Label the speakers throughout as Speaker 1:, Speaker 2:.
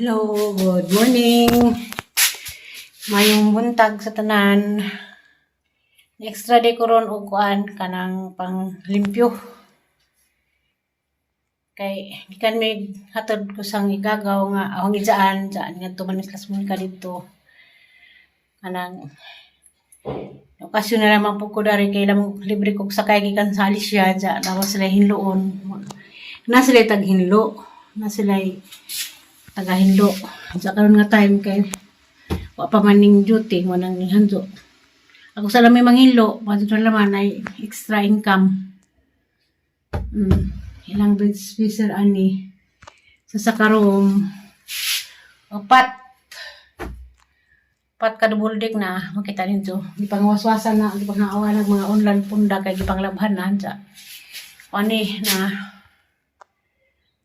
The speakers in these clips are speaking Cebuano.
Speaker 1: Hello, good morning. Mayong buntag sa tanan. Extra day ko ron og kuan kanang pang limpyo. Kay gikan mig hatod ko sang igagaw nga ahong ijaan dyan ngadto man mis Las Monica didto. Kanang okasyon na lamang po ko dari kay lam libre kog sakay gikan sa Alicia dya nawa sila hinloon. Na sila tag hinlo. Na sila taga hinlo. Sa karon nga time kay wa pa man ning duty mo nang nihanjo. Ako sa lamay manghinlo, padto na naman ay extra income. Ilang bed spacer ani sa sakarom upat upat ka double deck na makita ninyo gipangwaswasan na gipanghawa ng mga online punda kay gipanglabhan na dya ani na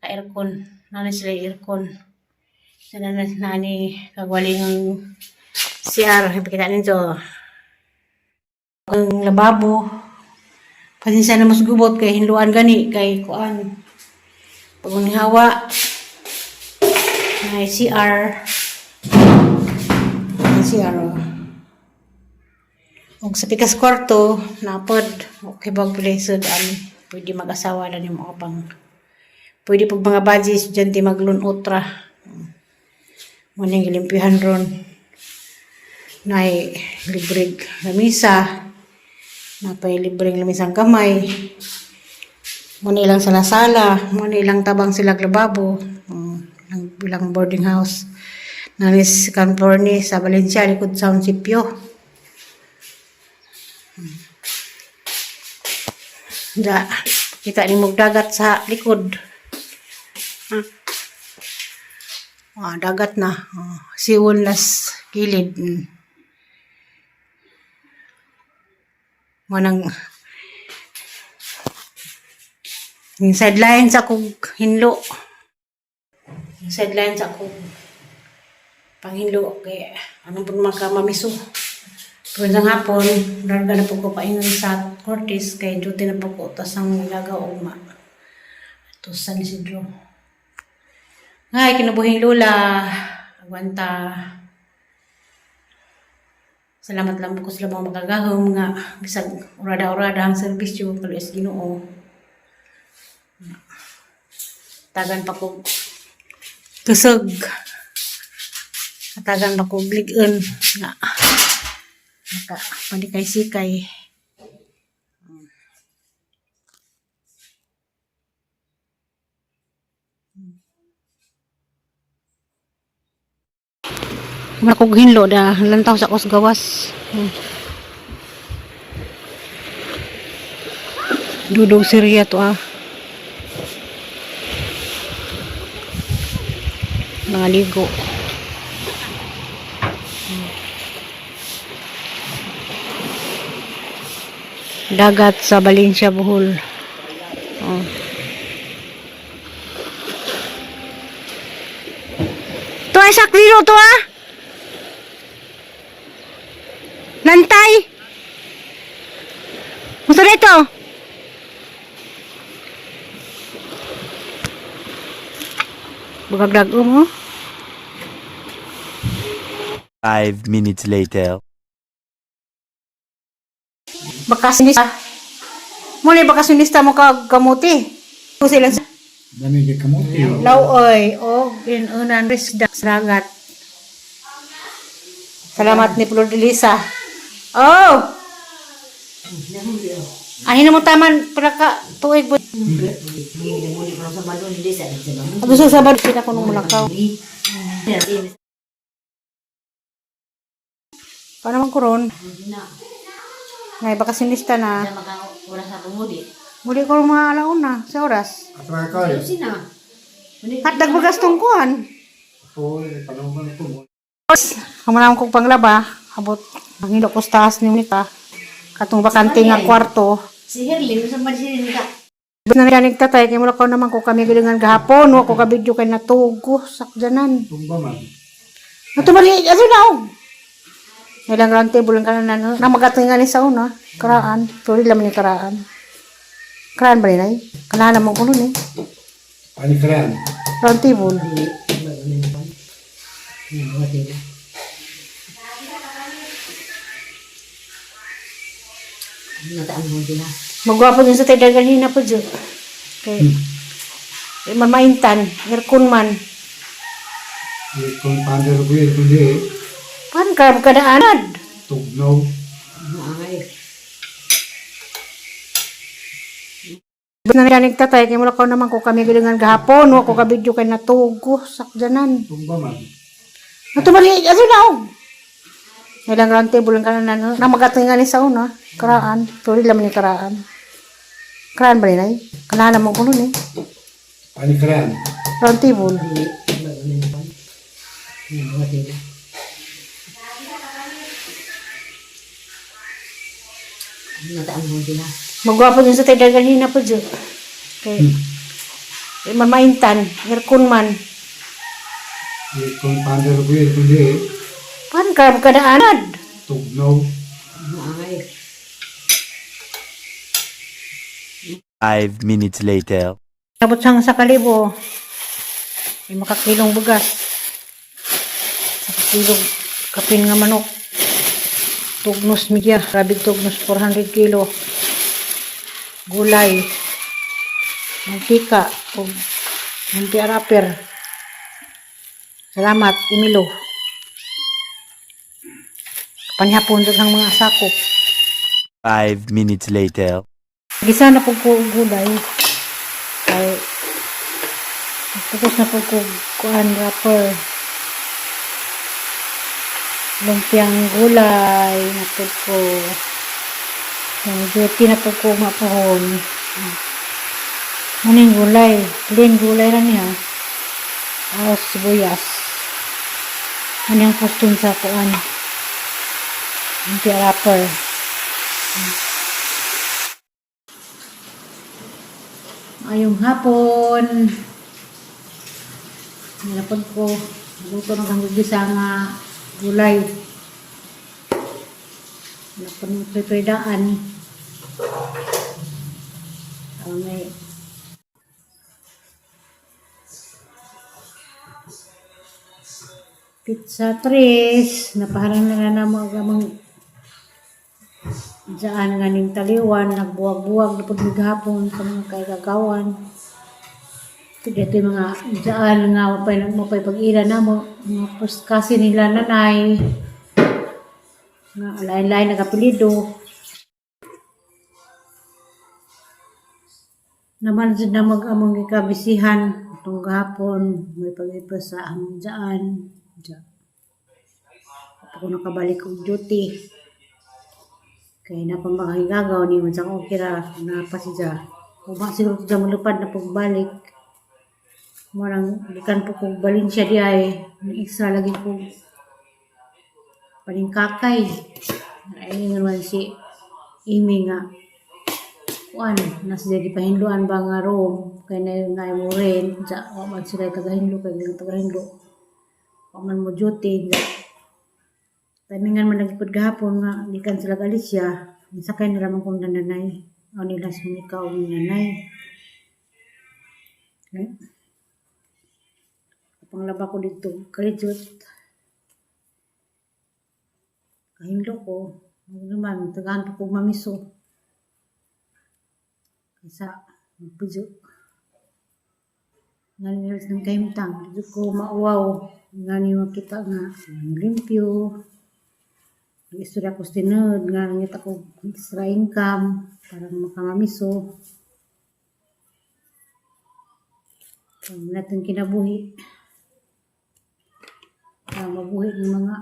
Speaker 1: aircon na na sila aircon sila na nani kagwaling CR makita ninyo ang lababo. Pasensya na mas gubot kay hinluan gani kay kuan pag unihawa na CR. Ang CR, oh. Ug sa pikas kwarto napod okay bag pud ani pwede mag-asawa na nimo pang pwede pag mga buddy estudyante maglun otra mo ning gilimpihan ron nay libreng lamisa, napay libreng lamisang kamay mo na ilang sala-sala mo na ilang tabang sila lababo, oh, ilang, ilang boarding house nanis California sa Valencia likod sa munisipyo. Da, kita ni mong dagat sa likod. Ah, dagat na. Oh, siwon las gilid. Manang yung sideline sa kog hinlo. Yung sideline sa kog panghinlo kay anong po naman ka mamiso. Tuwing sa hapon, larga na po ko paingon sa Cortez kay duty na po ko tas ang ilagaw ugma. Ato sa San Isidro. Ngay kinabuhing lula, agwanta. Salamat lang po ko sa mga makagahom nga bisag urada-urada ang serbisyo kaluis Ginoo. Tagan pa ko kusog. Tagan pa ko lig-on nga naka panikay-sikay. Wala kog hinlo da lantaw sa kos gawas. Dudong Syria to ah. Mga ligo. Dagat sa Valencia, Bohol. Oh. To ay saklilo to ah. Lantay. Gusto na ito? Bugagdag mo.
Speaker 2: 5 minutes later.
Speaker 1: Bakasinista. Muli bakasinista mo ka kamuti. Kung sila sa
Speaker 3: Dami kay kamote.
Speaker 1: Lauoy o inunan risda sa dagat. Salamat ni Flor de Lisa. Oh! Ay mo taman para ka tuig bu. Abo sa Sabado pina ko nung mulakaw. Paano man kuron? Ngay bakasinista na. Muli ko mga alauna sa oras.
Speaker 3: Atray kay.
Speaker 1: Hatdag bagas tong kuan.
Speaker 3: Oy, panong man ito.
Speaker 1: Kamanang kong panglaba, abot ang ko sa taas ni Monica. Katong bakante nga kwarto.
Speaker 4: Si Herlin, sa man si ka.
Speaker 1: Na nanig tatay, kay mula ko naman ko kami gilingan gahapon, wa ko ka video kay natugo sakjanan.
Speaker 3: Tumba man.
Speaker 1: Natumali, aso na og. Ilang round table ang kanan na magatingan ni sa una, karaan, tuloy lang ni karaan. Karaan ba ni nay? Kanahan mo ko nun eh.
Speaker 3: Ani karan.
Speaker 1: Round table.
Speaker 4: Ano sila? Nataan mo sila.
Speaker 1: Magwapo din sa tayo ganina po dyan. Kay, eh, man maintan, aircon man.
Speaker 3: Kung paano ko yun, kundi
Speaker 1: Pan ka kadaanad.
Speaker 3: tugnaw.
Speaker 4: Ay.
Speaker 1: Na ganig tatay kay mula ko naman ko kami gilingan gahapon, wa ko ka video kay natugo sakjanan.
Speaker 3: Tugba man.
Speaker 1: Natumali aso na og. Ilang round table ang kanan na magatingan ni sa una, karaan, tuli laman ni karaan. Karaan ba ni nay? Kanahan mo kuno ni.
Speaker 3: Panikraan.
Speaker 1: Round table.
Speaker 4: Hindi. Bago na yun. Ano sila? Nataan mo sila.
Speaker 1: Magwapo din sa tayo ganina po dyan. Kay, eh, man maintan, aircon man.
Speaker 3: Kung paano ko yun, kundi
Speaker 1: Pan ka kadaanad.
Speaker 3: tugnaw.
Speaker 4: Ay.
Speaker 2: 5 minutes later.
Speaker 1: Abot sang sa kalibo. Ay makakilong bugas. Sa kakilong kapin nga manok. Tugnos media, grabe tugnos 400 kilo. Gulay. Mantika ug lumpia wrapper. Salamat, Emilo. Panihapon jud ang mga sako.
Speaker 2: 5 minutes later.
Speaker 1: Gisa na po ko og gulay. Kay tapos na po ko kuan wrapper. Lumpiang gulay na po ko. Yung duty na po ko mapuhon. Maning gulay. Plain gulay ra niya. Aos sibuyas. Ano yung kuston sa kuan. Lumpia wrapper. Ayong hapon. Nilapod ko. Luto ng kang gisa nga gulay. Nilapod ng prepredaan. Ang may pizza tres. Napaharang na na mga gamang Diyan nga ning taliwan, nagbuwag-buwag na pud gihapon sa mga kaigagawan. Dito yung mga diyan nga mapay, mapay pag-ila na mo, mga first cousin nila nanay, nga lain-lain nagapelido. Naman jud na mag-among gikabisihan itong gahapon, may pag-ipa sa among diyan. Diyan. Ako nakabalik og duty. Kay na pa makahigagaw ni man sa okay ra na pa siya. Uma siguro ko dyan malupad na pagbalik. Mo nang gikan po kong Valencia di ay extra lagi ko paningkakay. Ay ingon man si Amy nga kuan na siya gipahinluan ba nga room kay na na mo rin sa wa man sila tagahinlo kay bilang tagahinlo wa man mo duty ja. Timingan man lagi pud gahapon nga gikan sila Galicia, sakay nila man kong nanay. O nila sumika og nanay. Okay. Panglaba ko dito, graduate. Kahinlo ko. Ano naman, tagaan pa ko mamiso. Kaysa, magpujo. Ngani ng kahimtang, dito ko mauwaw. Ngani makita nga, ang limpyo. Nag-istorya ko sa tinud, nga nangita ko extra income para makamamiso. Ang natin kinabuhi. Para mabuhi ng mga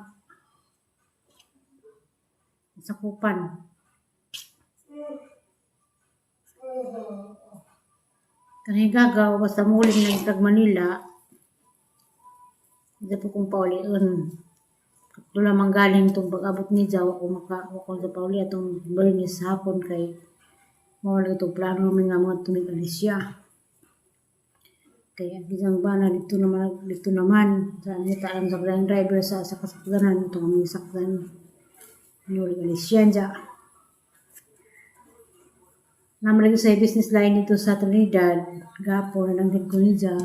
Speaker 1: sakupan. Kanay gagaw, basta muling na itag Manila, hindi po kong pauliun. Doon lamang galing itong pag-abot ni Jawa ko maka wa ko sa pauli atong barinis hapon kay mao lagi itong plano mi nga mga tumig Alicia. Kay ang isang bana dito naman sa nita ang sakyan driver sa kasakyanan itong aming sakyan nuli Alicia dya. Naman lagi sa business line dito sa Trinidad, gapo na langhid ko niya.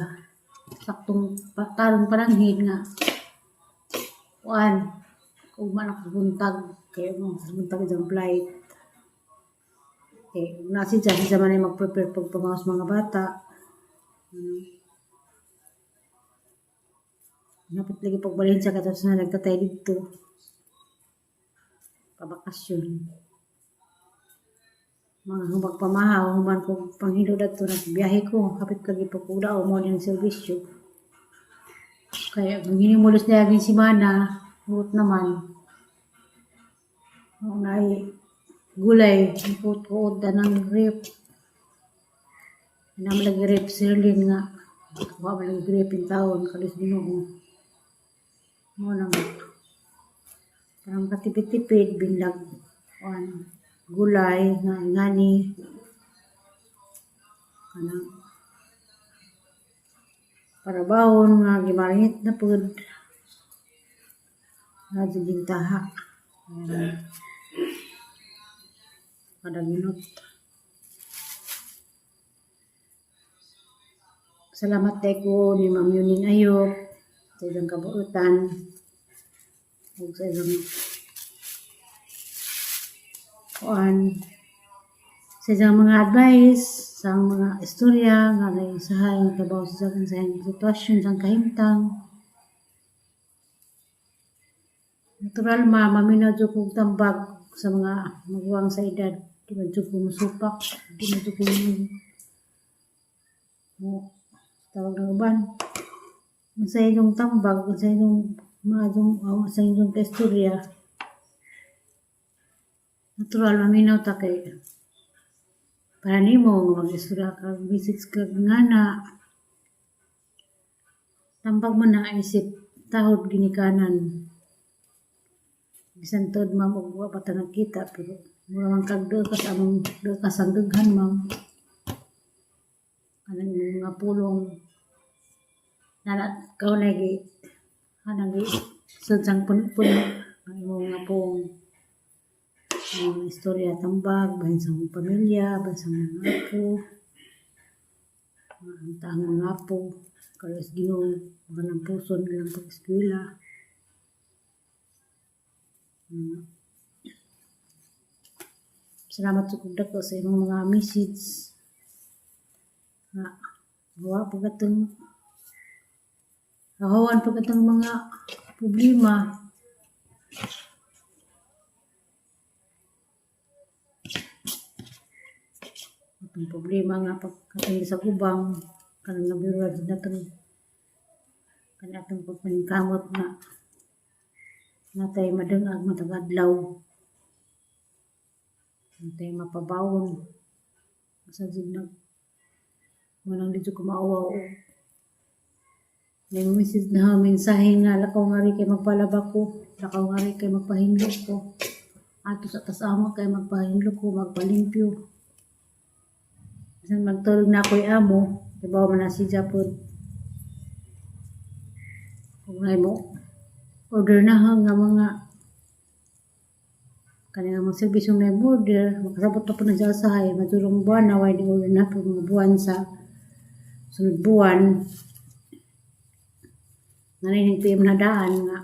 Speaker 1: Saktong taron pananghid nga. Kuan, ugma na ko buntag kay mo sa buntag jang flight. Kay na si siya man ay mag-prepare pagpamaos mga bata. Napit lagi pagbalhin siya katapos na nagtatay dito. Pabakasyon. Mga hubag pamahaw, human ko panghilo dato nagbiyahe ko. Kapit lagi pagkuda o mo niyang serbisyo. Kaya kung hinimulos niya yung simana, hurot naman. Ang nai gulay, puot-puot na ng rip. Naman lagi rip, sirlin nga. Wa man lagi grip in taon, kalis Ginoo. Mo nang parang katipid-tipid, binlag kuan gulay nga ngani kanang para bawon nga gimarinate na pud nga gintaha. Ayan. Kada minute. Salamat kay ko ni Ma'am Yuning Ayok sa ilang kabuutan ug sa ilang kuan sa ilang mga advice, sa mga istorya nga naisahay nga kabaw sa iyang sitwasyon sa kahimtang. Natural ma, maminaw jud kog tambag sa mga maguwang sa edad. Di man jud ko musupak, di man jud ko mo tawag ng uban. Sa inyong tambag, sa inyong maadong sa inyong istorya, natural maminaw ta kay para nimo nga mag-istorya ka, message ka ngana. Tambag man na isip tahod ginikanan. Bisan tuod, ma'am, og wa pa ta nagkita pero mura man kag duol ka sa among duol ka sa dughan, ma'am. Kanang imong mga pulong nana kaw na gi kanang gi sud sang puno-puno ang imong mga pulong, mga istorya tambag bahin sa imong pamilya, bahin sa mga apo, mga taang mga apo, kaluoy Ginoo makalampuson ilang pag-eskwela. Salamat sa kog dako sa imong mga message nga wa pa katong hawan pa katong mga problema. Atong problema nga pagkatong sa gubang kanang nabiro jud natong kani atong pagpaningkamot nga natay madungag matag adlaw, natay mapabawon sa jud nag mo nang di jud ko maawaw og may message na mensahe nga lakaw ngari kay magpalaba ko, lakaw ngari kay magpahinlo ko, ato sa tas amo kay magpahinlo ko, magpalimpyo. Bisan magtulog na ako'y amo, ibaw man na siya pod. Kung nay mo order na ha nga mga kani nga mga serbisyo na order, makasabot na po na siya usahay, madurong buwan na, way ni order na po mga buwan sa sunod buwan. Narinig PM na daan nga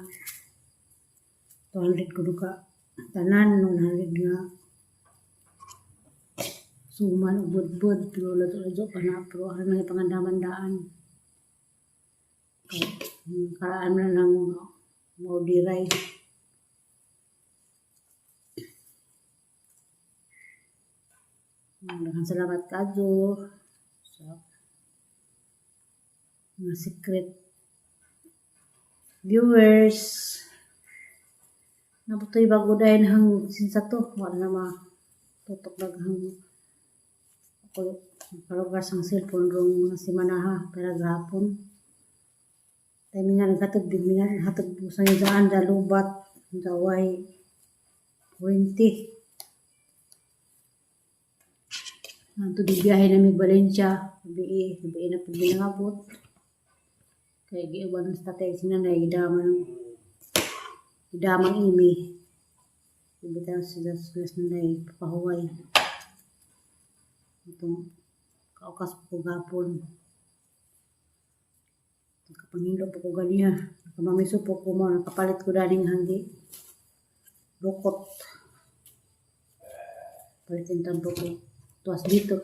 Speaker 1: 200 kuno ka tanan, 100 nga suman ug budbud, pero ladyo pa na, pero ano na pangandaman daan. Kay karaan man lang mo diray. Daghang salamat kadto sa mga secret viewers. Nabutoy bago dahil hang sinsa to, wala na matutok daghang ako kalugar sang cellphone rong mga simana ha, pero gahapon. Tayo nga naghatod din, nga naghatod sa daan, da lubat, daway, 20. Anto di biyahe nami Valencia, gabi gabi na pud nangabot. Kay giuban sa tatay si nanay, gidaman gidamang imi. Ibitaw sila sila sa nanay papahuway. Itong kaukas po gapon. Nakapanghindot po ko ganiha. Nakamamiso po ko mo. Nakapalit ko daning hanggi. Bukot. Palitin tampo ko. Tuwas dito.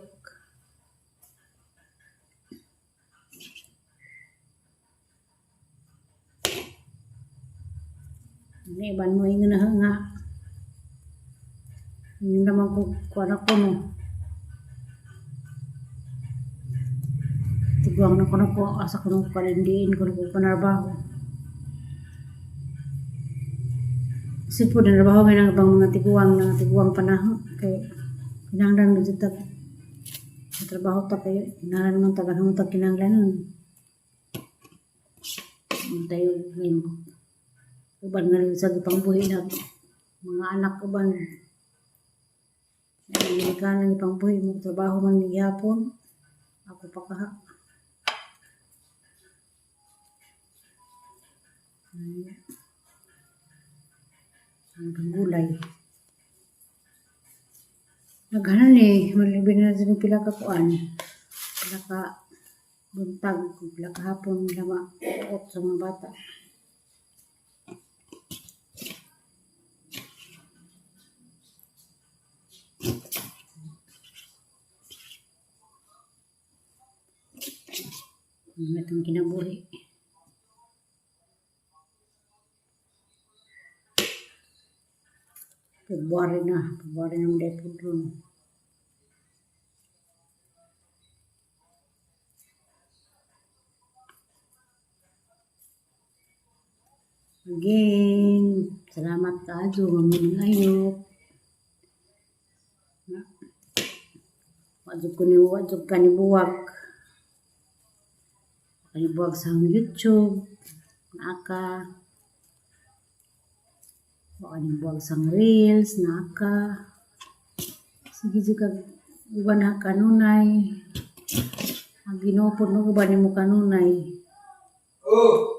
Speaker 1: Ang iban mo ingon na nga. Yun naman ko kuan ako no. Tiguang na ko na ko asa ko nung palindiin ko na ko panarbaho. Kasi po nanarbaho may nang ibang mga tiguang na tiguang panahon kay kinahanglan mo jud tag trabaho ta kay kinahanglan man tagan mo tag kinahanglan. Tayo ngayon. Uban nga rin sa gipangbuhi na mga anak uban. Ay, ng ipangbuhi mo trabaho man ni gihapon. Ako pa kaha. Ay, ang panggulay. Naghanan eh, malibi na din pila ka kuan. Pila ka buntag, pila ka hapon lama puot sa mga bata. Ang itong kinabuhi. February na. February na mo ron. Again, salamat kaadyo mamuning ayok. Wajud ko ni wajud ka ni buwag. Kani buwag sa akong YouTube. Naaka. Wa ni buwag sa akong Reels, naaka. Sige jud kag uban ha kanunay. Ang Ginoo pod mo uban nimo kanunay.
Speaker 3: Oh!